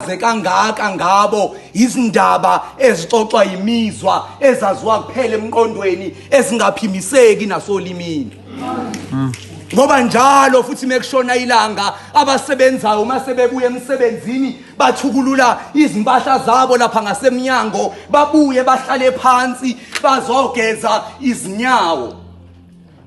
Esikhathaze kangaka ngabo izindaba ezixoxwa yimizwa ezaziwa kuphela emqondweni ezingaphimiseki nasolimini. Ngoba njalo futhi mekushona ilanga abasebenzayo uma sebebuya emsebenzini bathukulula izimpahla zabo lapha ngasemnyango babuye bahlale phansi bazogeza izinyawo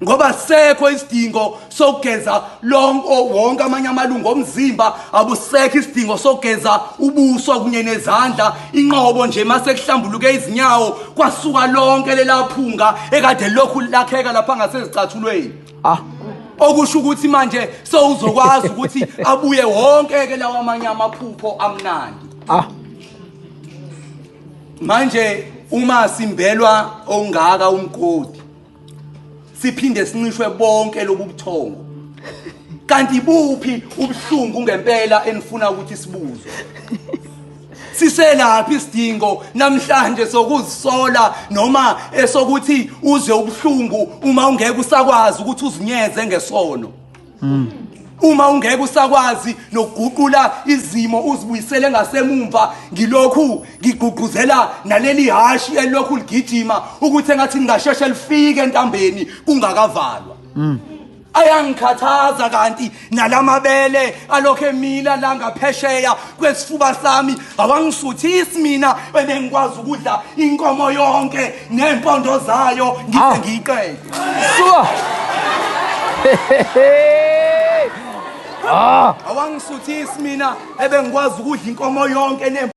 ngoba sekho isidingo sokugeza lonke wonke amanye amalungu omzimba abusekho isidingo sokugeza ubuso kunye nezandla inqobo nje mase kuhlambuluke izinyawo kwasuka lonke lelaphunga ekade lokhu lakheka lapha ngasezicathulweni. Ah. Okusho ukuthi manje sewuzokwazi ukuthi abuye wonke ke lawa amanye amaphupho amnandi. Ah. Manje uma simbelwa ongaka umgodi siphinde sincishwe bonke lobu buthongo, kanti buphi ubuhlungu ngempela enifuna ukuthi sibuzwe? Siselaphi isidingo namhlanje sokuzisola noma esokuthi uzwe ubuhlungu uma ungeke usakwazi ukuthi uzinyeze ngesono? Uma ungeke usakwazi nokuguqula izimo uzibuyisele ngasemumva, ngilokhu ngigqugquzela naleli hashi elilokhu ligijima ukuthi engathi ngingasheshe lifike entambeni kungakavalwa. Ayangikhathaza kanti nalamabele alokhu emila la ngaphesheya kwesifuba sami awangisuthisi mina ebengikwazi ukudla inkomo yonke nempondo zayo ngize ngiyiqede. Suka. Ah. Awangisuthisi mina ebengikwazi ukudla inkomo yonke nempondo.